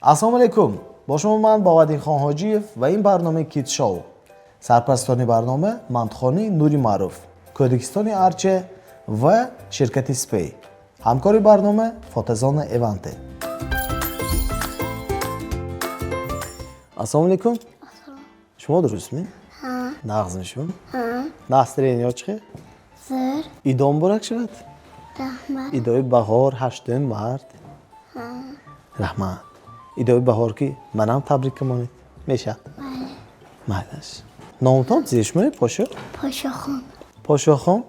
Ассалому алайкум, бо шумо ман Боваддинхон Ҳоҷиев ва ин барномаи Kids Show. Сарпарастони барнома мантухонаи Нури Маъруф, Кӯдакистони Арча ва ширкати Спей. Ҳамкори барнома фотозона Эванте. Ассалому алайкум, шумо дурустми? Нағзми шумо? Настроение чӣ? Зӯр. Идо муборак шавад. Раҳмат. Идои баҳор, 8 март. Раҳмат. Идои баҳор ки манам табрик кунонед мешавад. Майлаш. Номтон чизе шумо, Пошо? Пошохон. Пошохон.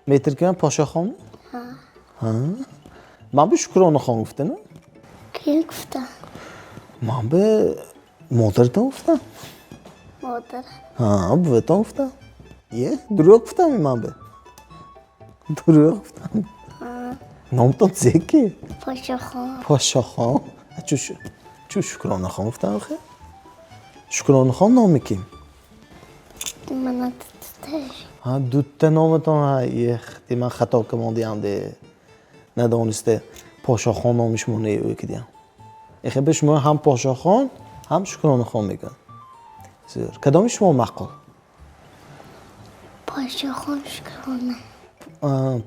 Метр ки ман Пошохон. Ман бу Шукронахон гуфтану. Кӣ гуфта? Ман бе модаратон гуфтам. Модар. Ҳа, буватон гуфтам. Е, дурӯғ гуфтам, ман бе дурӯғ гуфтам. Номтон чизе ки? Пошохон. Пошохон. Чу Шукронахон гуфтам охе? Шукронахон номи ким? Мана дуташ. Ҳа, дутта номатон. Ҳа, ехти, ман хато камондиам де, надониста Пошохон номи шумо не ӯ кидиам. Эхе, бе шумо ҳам Пошохон, ҳам Шукронахон мегӯянд. Зӯр. Кадоми шумо маъқул? Пошохон Шукрона.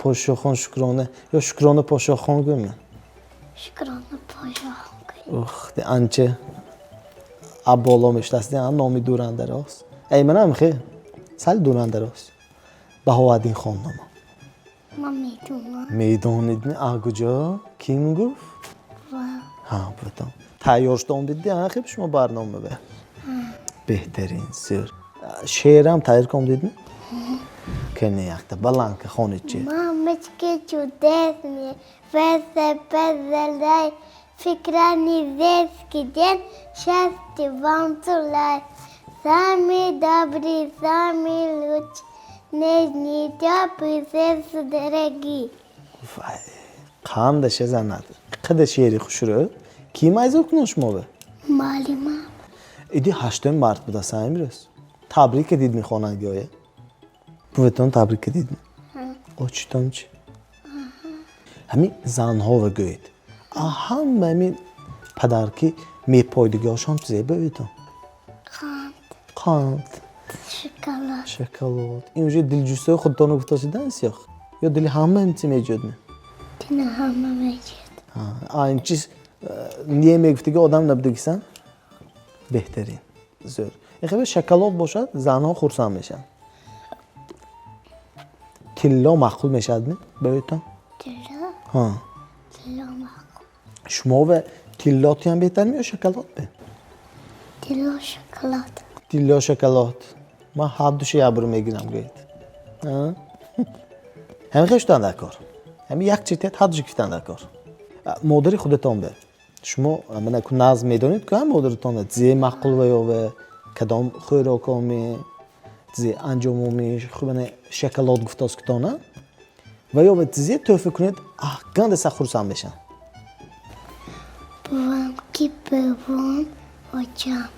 Пошохон Шукрона ё Шукрона Пошохон гӯем? Шукрона Пошохон. Ух, анча абболо мешудааст, номи дурандарост. Эй, манам хе сал дурандарост. Баҳоаддинхон номам. Ман медонам. Медонед? А куҷо? Ким гуфт? Ҳа, бутон тайёр шуда омдидди. А хеб, шумо барнома бе беҳтарин. Зӯр. Шеърам тайёр комдидми? Кани, якта баландка хонед чи. Мамочки чудесные, весе фикрани детский день, счастья вам желаю. Самый добрый, самый лучший, нежный, теплый, сердцу дорогие. Вай, қандаша занад, қада шеъри хушрӯ. Ким айзо кунон шумо бе? Муаллима. Иди 8 март будасан имрӯз. Табрик кардид хонагиҳое? Буватон табрик кардид? Очитон чи? Ҳамин занҳова гӯед, ҳама ҳамин падарки мепойдигиҳошон чизе бӯедон? Қанд. Қанд. Шоколад. Шоколад. Ин уже дилҷӯстои худтонро гуфташидан сиёх ё дили ҳама ин чи меҷӯдме? Дили ҳама меҷӯд. Ин чиз не мегуфтиги одам набудагисан. Беҳтарин, зӯр. Ин хеле шоколад бошад, занҳо хурсанд мешаванд. Тилло маъқул мешавадми бӯетон? Тилло? Ҳа. Тилло маъқул. Шумо ва тиллотиам беҳтарми ё шоколад бе? Тилло, шоколад. Тилло, шоколад. Ман ҳардуша як бор мегирам, гӯед. Ҳамин хел шудан дар кор, ҳамин як читият ҳардуша гирифтан дар кор. Модари худатон бе шумо мана ку назм медонед ку модаратон зе маъқул ва ё ва кадом хӯрокоми зе анҷомоми мана шоколад гуфтоз кутона ва ё ва зе тӯҳфа кунед, ганда хурсанд мешаванд? Бувам ки бувом, очам.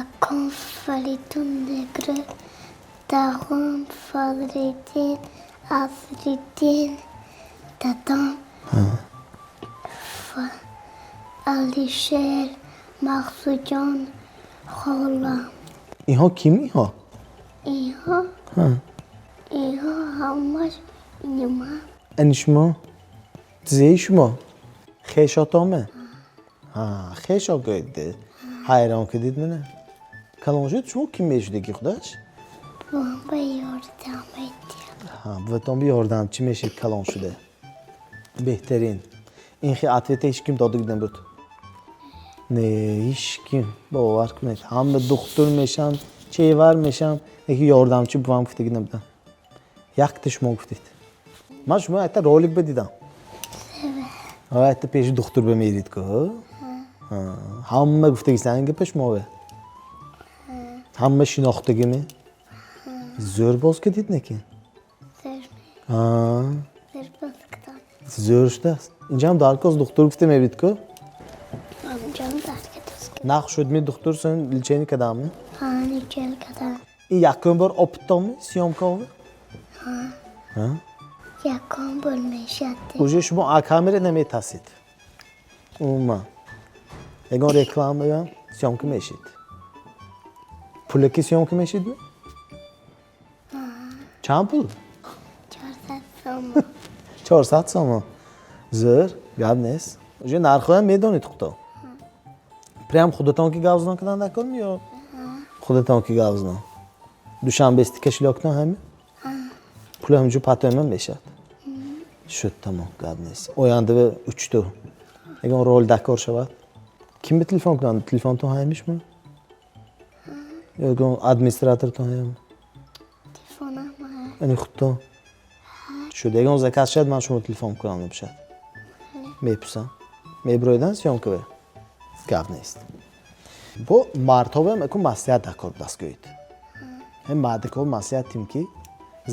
Аком Фаридун Негру, даг'ом Фазриддин, Асриддин, дадом Алишер, Мақсудҷон, холам. Инҳо ким инҳо? Инҳо? Инҳо ҳамаш нима. Ани шумо зеи шумо хешотоме? Хешо гӯед, ҳайрон кардид мана. Калон шуд, шумо ким мешудеги худаш? Бувам ба ёрдам медиҳам. Буватон ба ёрдамчӣ мешед калон шуда. Беҳтарин. Ин хел ответа ҳеҷ ким додагӣ набуд. Не, ҳеҷ ким, бовар кунед, ҳама духтур мешам, чевар мешам, яки ёрдамчӣ бувам гуфтагӣ набудам. Якта шумо гуфтед. Ман шумо якта ролик бидидам, якта пеши духтур бимерид ку. Ҳама гуфтагисан гапа шумове, ҳама шинохтагими. Зӯр боз кардид некин. Зӯр шудааст. Инҷам даркоз духтур гуфта мебид ку. Нақ шудми духтур, сен лечение кардамми? Ин якум бор опытонми съёмкаови? Якум бор мешад. Уже шумо а камера наметасид? Умуман ягон рекламаам съёмка мешид, пулаки съёмка мешидми? Чанд пул? 400 сомон. 400 сомон, зӯр, гап нест. Уже нархҳоям медонед худто? Прям худатон ки гавзнон кунанд накунми ё худатон ки гавзнон? Душанбести кошелёктон ҳами пул ҳамҷо патома мешавад. Шуд, тамом, гап нест. Оянда учту ягон рол дакор шавад, ким ба телефон кунанд? Телефонтон ҳамишму ё ягон администратортон ҳам? Телефонам ҳаст. Ани худтон шуд. Ягон заказ шавад, ман шумо телефон кунам, бошад, мепурсам, мебироидан съёмкаве, гап нест. Бо мардҳовам аку маслиҳат дакор будааст, гӯед. Ҳам мардакҳо маслиҳат тим, ки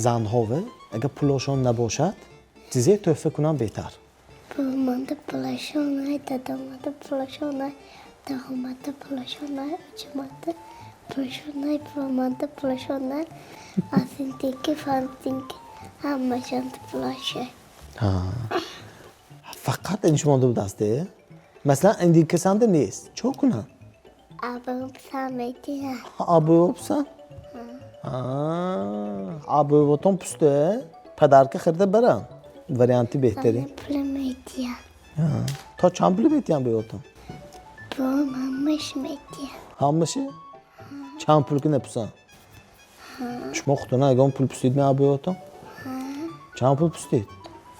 занҳове агар пулошон набошад, чизе тӯҳфа кунам беҳтар. Бобомада пулашон ай, дадомада пулашон ай, тағомада пулашон ай, очамада пулашон ай, бобомада пулашон ай, асинтики, фантинки, ҳамашонда пулашай. Фақат ин шумода будааст, э? Масалан, индикасанда нест, чо кунам? Абам медиҳад. Абӯбсан абӯботон пусте подарка харида барам, варианти беҳтарин. Пула медиҳад. То чанд пули метиҳам бӯботон? Бобам ҳамаш медиҳад. Ҳамаши чанд пул ки напусам? Шумо худтона ягон пул пусидми абӯботон? Чанд пул пусидед?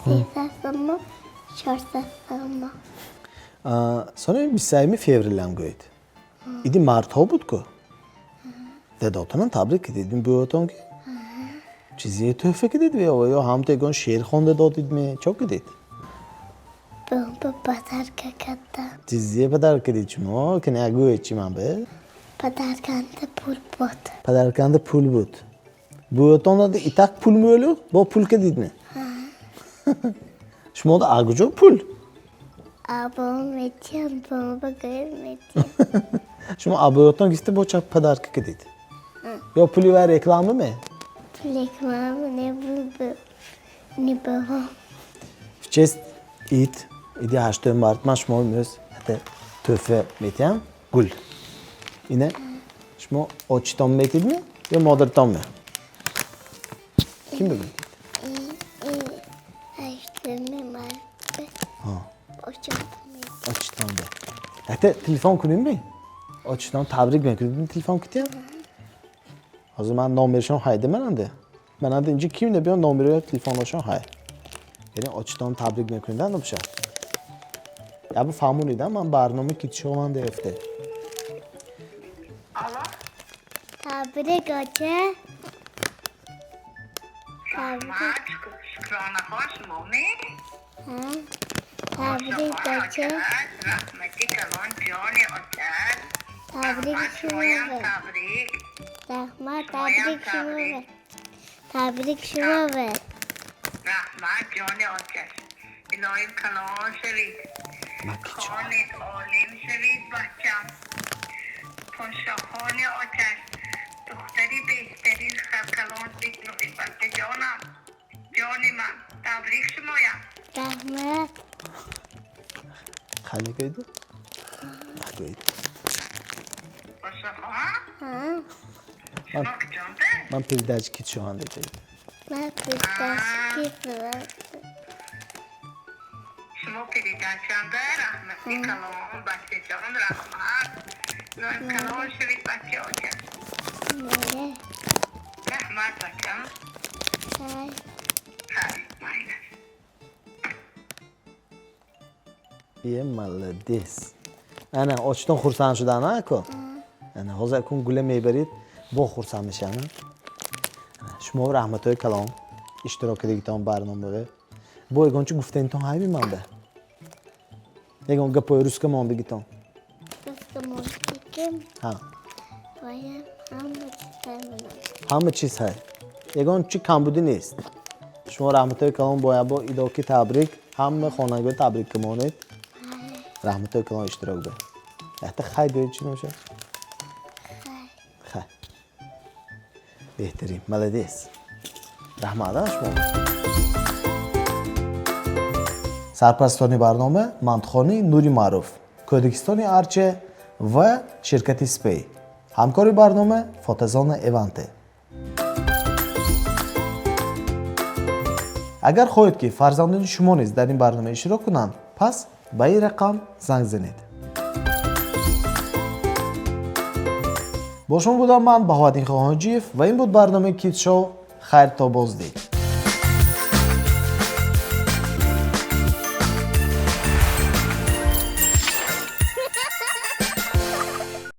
300 сомон, 400 сомон. Сони 23-юми февралам гӯед, иди мардҳо буд ку, дадотонам табрик кардидми, бӯотон ки чизе тӯҳфа кардид ё ҳамто ягон шеър хонда додидми, чо кардид? Бобо подарка кардам. Чизе подарка кардид шумо, ки нагӯед чи ман бе? Подарканда пул буд. Подарканда пул буд. Бӯотон дода, итак пул мӯлу бо пул кардидми? Шумо а куҷо пул? Абом медиҳанд, бобо гӯед медиҳанд. Шумо абӯотон гирифта, бо ча подарка кардид ё пули вай реклама ме? Реклама не буд, не бобом. В честь ид, иди 8 март, ман шумо имрӯз ҳатто тӯҳфа метиҳам, гул. Ина шумо очитон метидми ё модаратонме, ким бигӯед? 8-уми март очам медиҳад. Очитон бе ҳатто телефон кунемми? Очитон табрик мекунем, телефон кутиям. Ҳозир ман номершон ҳайда, мананда инҷо ким набиён, номери телефоношон ҳай. Яъне очитон табрик мекунидан набошад, ябу фаҳмонидам, ман барнома китшованда ёфте. Алло. Табрик, оча. Табрик. Раҳмат, шукронаҳо, шумоме? Табрик, оча. Раҳмати калон, ҷони оча. Табрик. Раҳмат, шумоям. Шумо. Табрик. Раҳмат. Шумоям. Табрик шумо. Табрик. Табрик шумо. Раҳмат, ҷони оча, илоҳим калон шавид. Ман китшо хони олим шавид, бачам, подшоҳони очаш, духтари беҳтарин, калон бача, ҷонам, ҷони ман, табрик шумоям. Раҳмат. Хай мегӯед, гӯед. Подшоҳон. Ҳа. Шумо куҷонда? Ман передача китшоҳанда гӯед. Ман передачки будам. Шумо передачанда? Раҳмати калон, бачаҷон, раҳмат, илоҳим калон шавид, бача оча. Моя. Раҳмат, бачам. Хай. Хай, майнаш. Е, молодец! Ана очитон хурсанд шудан аку. Ана ҳозир акун гула мебарид, бо хурсанд мешавам. Шумо раҳматҳои калон, иштирок кардагитон барномаве. Бо ягон чи гуфтанитон ҳайми ман бе? Ягон гапои руска мондагитон? Руска мондагим. Ҳа. Вая ҳама чизай менам. Ҳама чиз ҳай, ягон чи камбудӣ нест. Шумо раҳматҳои калон, бояд бо идоки табрик, ҳама хонандагон табрик кунонед. Раҳматҳои калон иштирок бе. Яхта хай гӯед, чӣ набошад? Хай. Хай, беҳтарин, молодец, раҳмат. А шумо Сарпарастони барнома мантухонаи Нури Маъруф, Кӯдакистони Арча ва ширкати Спей. Ҳамкори барнома фотозона Эванте. Агар хоҳед, ки фарзандони шумо низ дар ин барнома иштирок кунанд, пас ба ин рақам занг занед. Бо шумо будам ман, Баҳоваддин Хоҳонҷиев, ва ин буд барномаи Кидс Шоу. Хайр, то боздид.